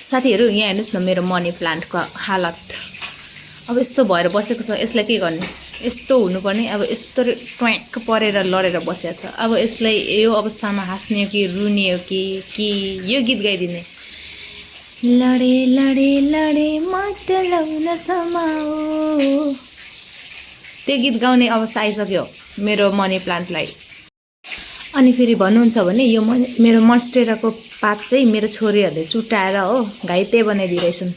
साथीहरु यहाँ हेर्नुस् न मेरो मनी प्लान्टको हालत। अब यस्तो भएर बसेको छ, यसलाई के गर्ने? यस्तो हुनुपर्ने, अब यस्तो ट्वाक परेर लडेर बसेको छ। अब यसलाई यो अवस्थामा हाँस्ने हो कि रुने हो कि यो गीत गाइदिने? लडे लडे लडे मतलब नसमाओ, त्यो गीत गाउने अवस्था आइसक्यो मेरो मनी प्लान्टलाई। अनि फेरि भन्नुहुन्छ भने यो मेरो मन्स्टेराको पात चाहिँ मेरो छोरीहरूले चुटाएर हो घाइते बनाइदिइरहेछन्।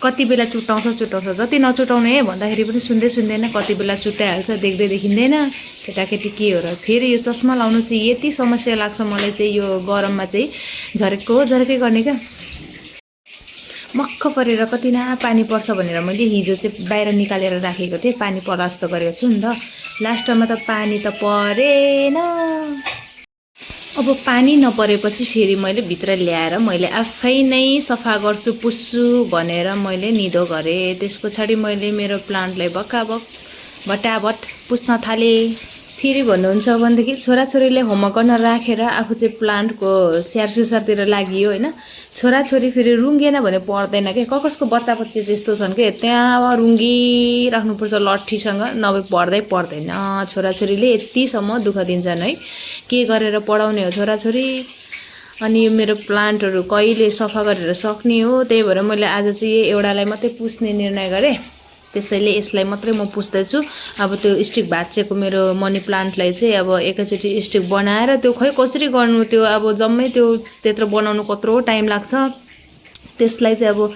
कति बेला चुटाउँछ, जति नचुटाउने है भन्दाखेरि पनि सुन्दैन, कति बेला चुटाइहाल्छ, देख्दै देखिँदैन। केटाकेटी के हो र? फेरि यो चस्मा लाउनु चाहिँ यति समस्या लाग्छ मलाई चाहिँ यो गरममा चाहिँ, झरेकै गर्ने क्या। मक्ख परेर कति न पानी पर्छ भनेर मैले हिजो चाहिँ बाहिर निकालेर राखेको थिएँ, पानी पर्ला जस्तो गरेको छु नि त। लास्टमा त पानी त परेन। अब पानी नपरेपछि फेरि मैले भित्र ल्याएर मैले आफै नै सफा गर्छु, पुस्छु भनेर मैले निदो गरेँ। त्यस पछाडि मैले मेरो प्लान्टलाई भटाभट पुस्न थालेँ। फेरि भन्नुहुन्छ भनेदेखि छोराछोरीले होमवर्क गर्न राखेर आफू चाहिँ प्लान्टको स्याहार सुसारतिर लागियो होइन। छोराछोरी फेरि रुङ्गेन भने पढ्दैन क्या। कसको बच्चा बच्ची यस्तो छन् कि त्यहाँ रुङ्गिराख्नुपर्छ लट्ठीसँग, नभए पढ्दैन। छोराछोरीले यतिसम्म दुःख दिन्छन् है, के गरेर पढाउने हो छोराछोरी। अनि यो मेरो प्लान्टहरू कहिले सफा गरेर सक्ने हो, त्यही भएर मैले आज चाहिँ एउटालाई मात्रै पुस्ने निर्णय गरेँ। त्यसैले यसलाई मात्रै म पुस्दैछु। अब त्यो स्टिक भाँचेको मेरो मनी प्लान्टलाई चाहिँ अब एकैचोटि स्टिक बनाएर त्यो खै कसरी गर्नु, त्यो अब जम्मै त्यो त्यत्रो बनाउनु कत्रो टाइम लाग्छ। त्यसलाई चाहिँ अब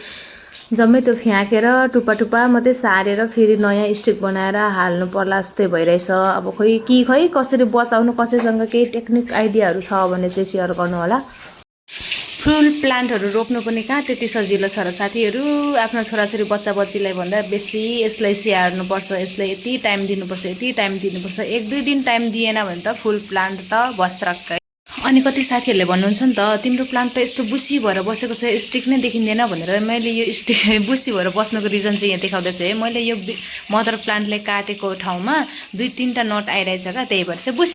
जम्मै त्यो फ्याँकेर टुप्पा मात्रै सारेर फेरि नयाँ स्टिक बनाएर हाल्नु पर्ला जस्तै भइरहेछ। अब खै कसरी बचाउनु, कसैसँग केही टेक्निक आइडियाहरू छ भने चाहिँ सेयर गर्नु होला। फुल प्लान्टहरू रोप्नु पनि कहाँ त्यति सजिलो छ र साथीहरू। आफ्नो छोराछोरी बच्चा बच्चीलाई भन्दा बेसी यसलाई स्याहार्नुपर्छ, यसलाई यति टाइम दिनुपर्छ। 1-2 दिन टाइम दिएन भने त फुल प्लान्ट त भस्रक्कै। अनि कति साथीहरूले भन्नुहुन्छ नि त, तिम्रो प्लान्ट त यस्तो बुसी भएर बसेको छ, स्टिक नै देखिँदैन भनेर। मैले यो बुसी भएर बस्नुको रिजन चाहिँ यहाँ देखाउँदैछु है। मैले यो मदर प्लान्टलाई काटेको ठाउँमा 2-3टा नट आइरहेछ क्या, त्यही भएर चाहिँ